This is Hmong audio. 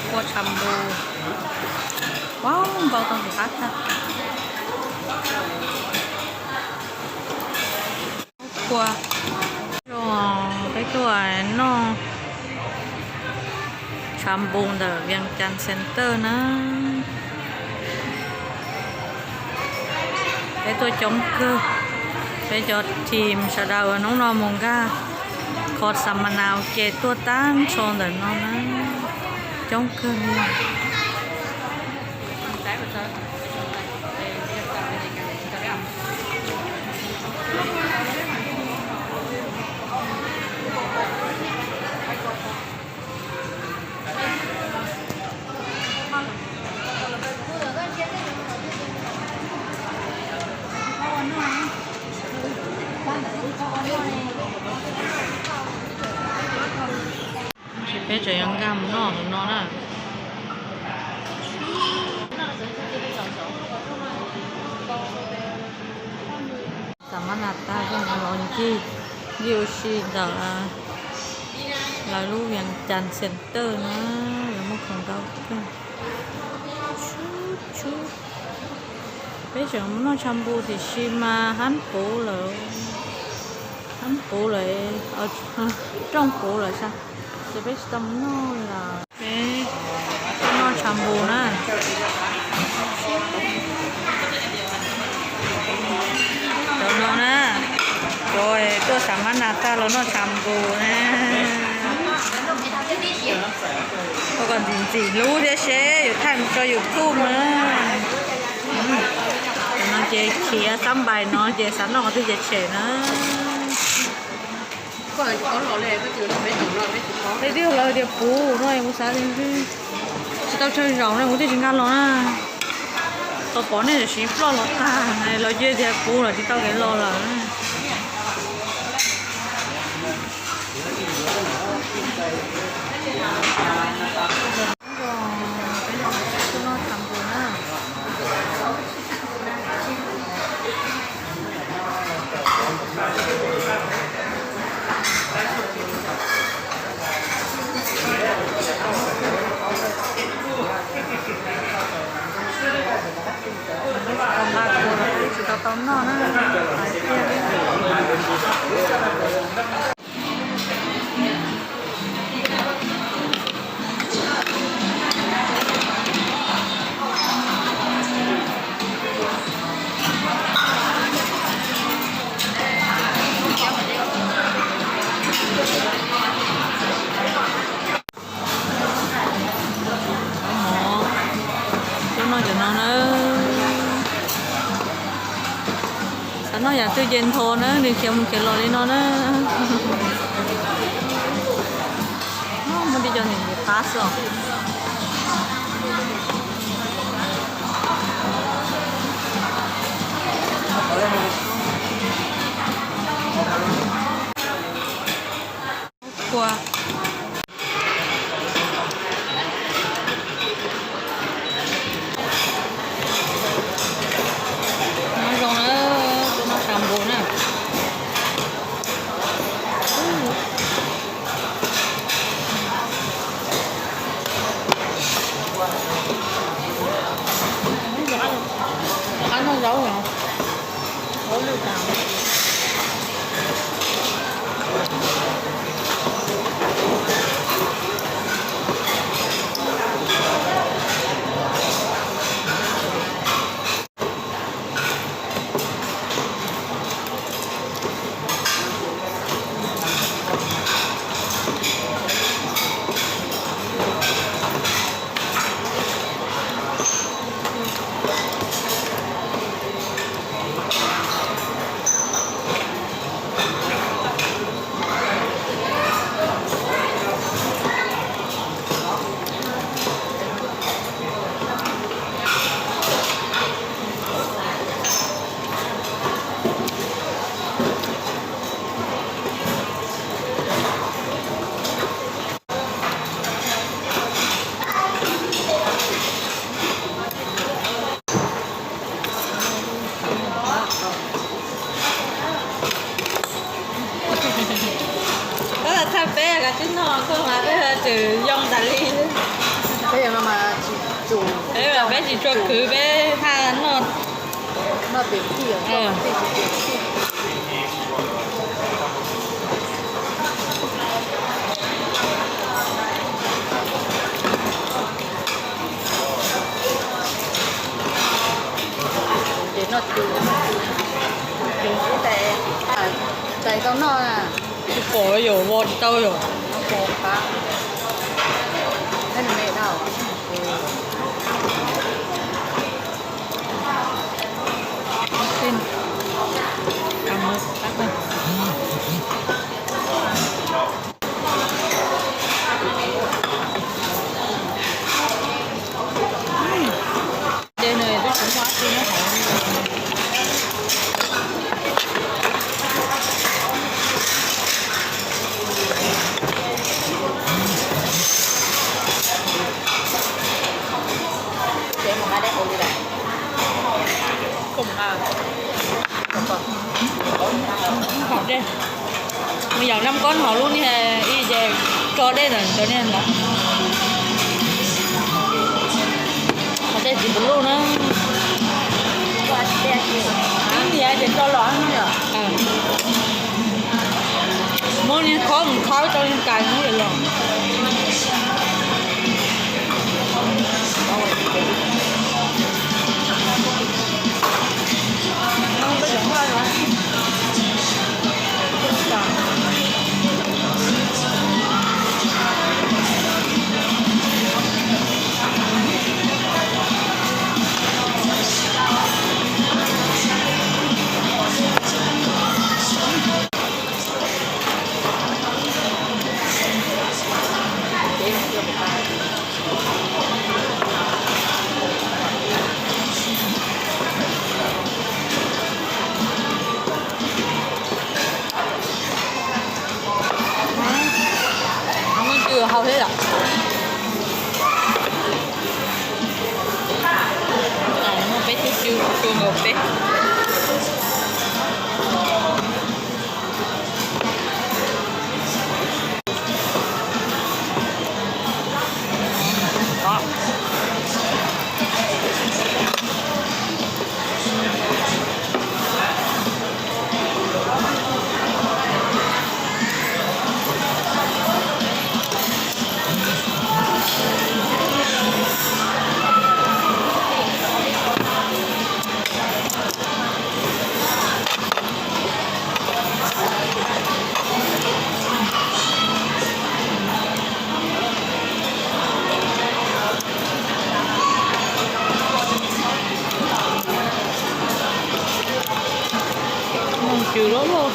Kua tshav npum. Wow, npau taws ntxim qab tag. Kua zoo, peb tuaj noj tshav npum ntawm Vias Cas Center na. Peb tuaj coob kawg. Peb cov team sawv daws hnub no mus nkag kho xam mas nas ua ke tuaj tag nrho ntawm no na. Coob kawg li. Peb tseem yuav nkag mus noj hauv no na. Xam mas nas tag, los ncig, ncig ua si ntawm lawv lub Vias Cas Center na, lawv muaj khoom ntau kawg. Peb tseem mus noj tshav npum tiam sis mas hab puv lawm, hab puv lawm, rooj puv lawm xwb, ces peb tsis tau mus noj lawm. Peb tuaj noj tshav npum na. Cov no na, cov tuaj xam mas nas tag los noj tshav npum na. Ua kom ntxim ntxim hlub thiab seb yuav thaij mus tso YouTube na. Cov no ces khiav xab npais no ces xav noj qhov twg ces tshem na. Tej twg lawv tias puv no kuv xav tsis tau tsawg zaus na kuv thiaj tsis nkag los na. Tau pom nej tam sim ploj los tag, los cia tias puv los tsis tau kev los lawm. Tsis tau tau noj na, hais tiag. Mov, tuaj noj cov no na. Xav noj yam twg ces ntho na, nws khiav mus khiav los li no na. Muaj tej cov niam ntxim qab xwb os. Kua. Nyob zoo na, tuaj noj tshav npum na. Rov qab noj zaub no. Zaub lwj tas. Peb, peb tsis tshua khwv, peb haj noj. Tsis pom yom, vos tsis tau yom. Mus yaum nab kob hauv lub niag ib ces tso dej ntawm cov niag ntawd. Qhov dej tsis puv luj na. Ib niam ces tso los. Muab niag khob mus thawb rau niag kais no los. Muaj cw hau thiab yom. Muaj peb tug cw tshua nkaus peb. Cw loj loj.